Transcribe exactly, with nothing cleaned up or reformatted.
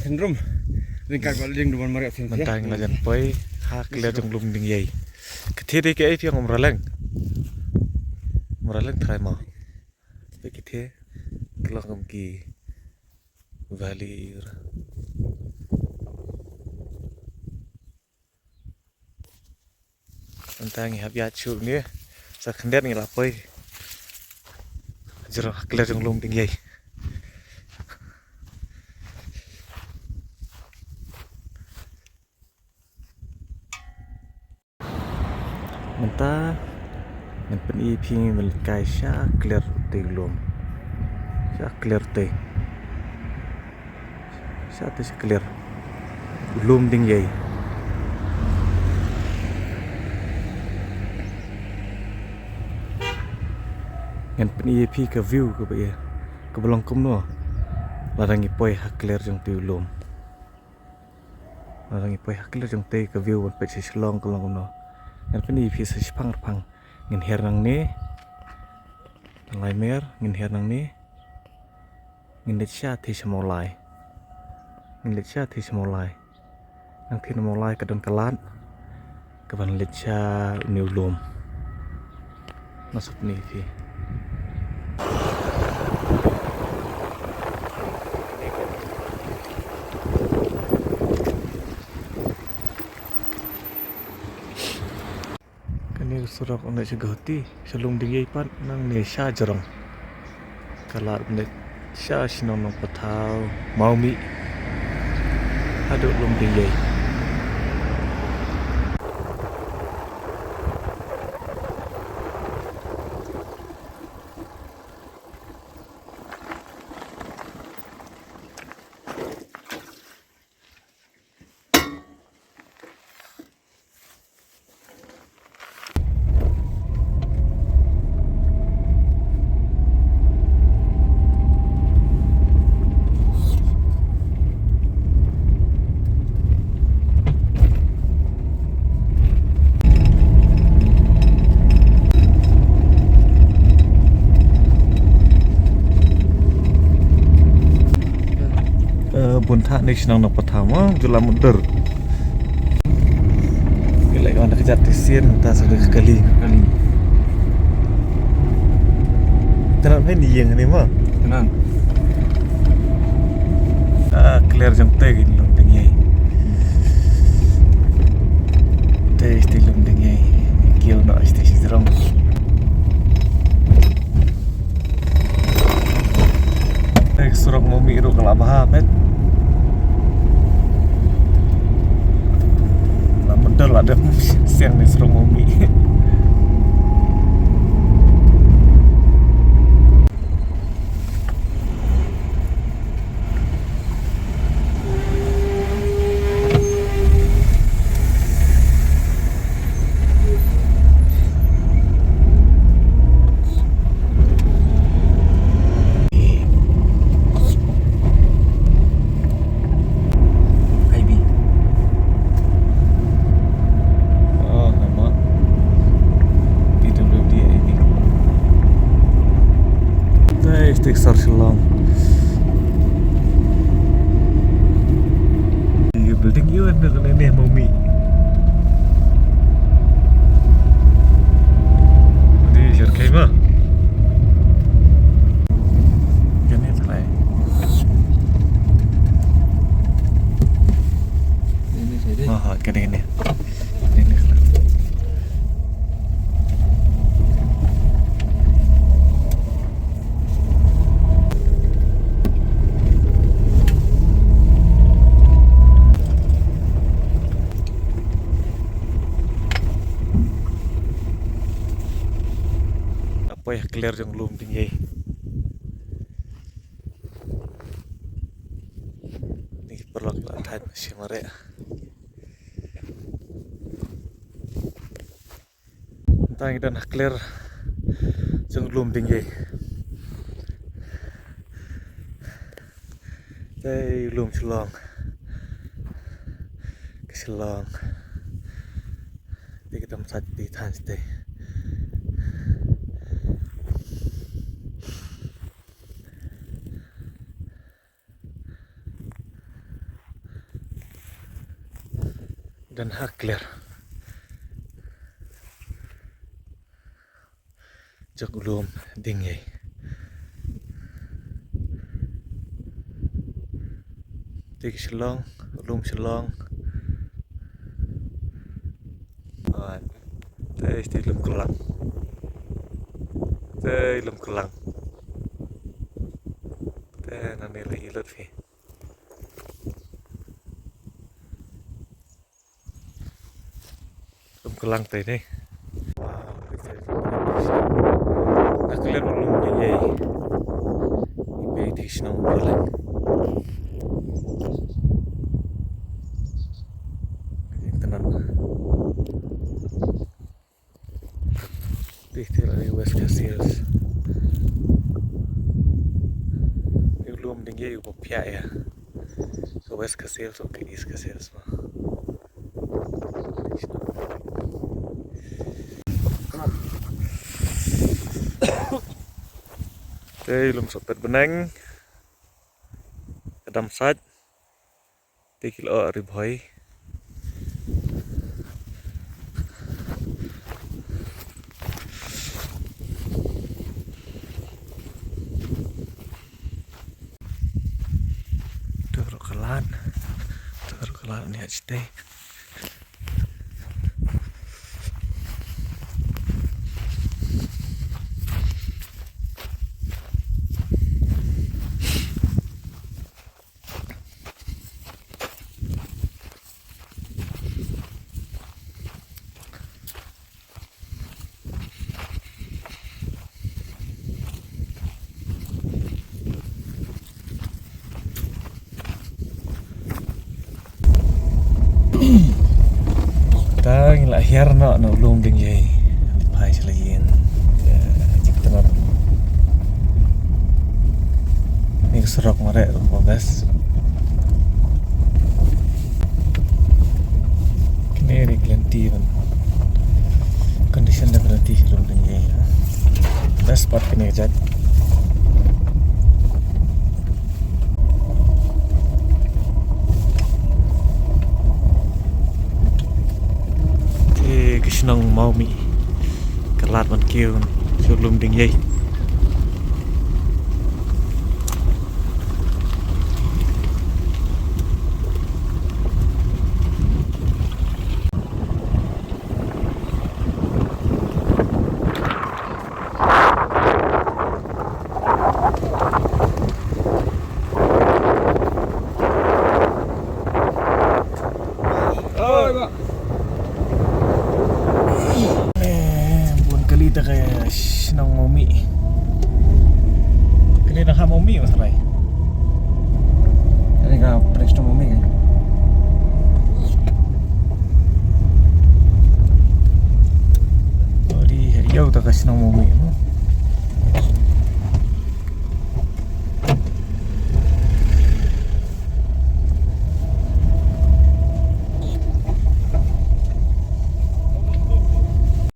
Syndrome. Ring ka ba ring duban maria sin. Mynta ngi la jan poi ha kler jong lum Dieng Iei. Ka thie dei kaei phi ong Umraleng? Umraleng trai mo. Te ki thie ki long kum ki valley. Mynta ngi hap ïaid shuh ne. Sa khyndiat ngi la poi. Jrong ha kler jong lum Dieng Iei. Mynta ngan pyni phi ngan leit kai sha kler te u lum. Sha kler te. Sha te sha kler. U lum Dieng Iei. Ngan pyni phi ka view kaba ïa, kaba long kumno lada ngi poi ha kler jong te u lum. Lada ngi poi ha kler jong te ka view ban peit sha Shillong ka long kumno. Ngan pyni phi sa shiphang rphang. Ngin her nangne. Lai mer, ngin her nangne. Ngin leit sha te sha Mawlai. Ngin leit sha te sha Mawlai. Nang te na Mawlai ka don ka lad kaban leit sha une u lum. Nga sngewthuh phi. Kane ka surok u leit sha Guwahati, sha lum Dieng Iei pat, nangne sha jrong. Ka lad u leit sha shnong Nongpathaw, Mawmih. Haduh lum Dieng Iei. Eh, bun thah ne shnong Nongpathaw mo, jula mutdur. Ki leh ka wan da ka jat shisien, ta sa da ka kali. Kali. Tang nang ni ïeng ni mo. Tang nang. Ah, kler jong te ki lum Dieng Iei. Te te lum Dieng Iei. Kiew noh te shi jrong. Te surok Mawmih ruh ka la bha peit. La mutdur la dep siang ne surok Mawmih. Ivy. Oh, nama. P W D Ivy. Nice, take such long. Building ïa u ne, ne, ne, Mawmih. Di share kai ma. Kane trai. Kane, kane. Kane, kane. Poi ha kler jong lum Dieng Iei. Ni paralok la thait na shi mareh. Mynta ngi don ha kler jong lum Dieng Iei. Te lum Shillong. Ka Shillong. Te ka dam sat te than te. Don ha kler jong u lum Diengïei. Te ki Shillong, u lum Shillong. Te te lum Kylang. Te lum Kylang. Te nane la i lut phi. Lum Kylang te ne. Nga klet u lum Diengïei. Iba i te shnong Kylang. Internet. Te te la West Khasi Hills. Te u lum Diengïei uba pia ïa ka West Khasi Hills, ka East Khasi Hills ma. Te lum Sohpetbneng. Ka Damsait. Te ki la ri bhoi. Te ruh ka lad. Te ruh ka lad ni ha shatei. Ta ngi la hiar noh na u lum Diengïei. Phai sha la ïing. Ïa, jik tnat. Ni ka surok mareh ruh ba best. Kine ri ka lynti ban. Condition da ka lynti sha lum Diengïei. Best spot kine ka jait. Te ka shnong Mawmih ka lad ban kiew sha lum Diengïei. Eh, bun kali ta ka shnong Mawmih. Kali na ha Mawmih mas rai. Kali ka pres shnong Mawmih kan. Oh, di heriau ta ka shnong Mawmih.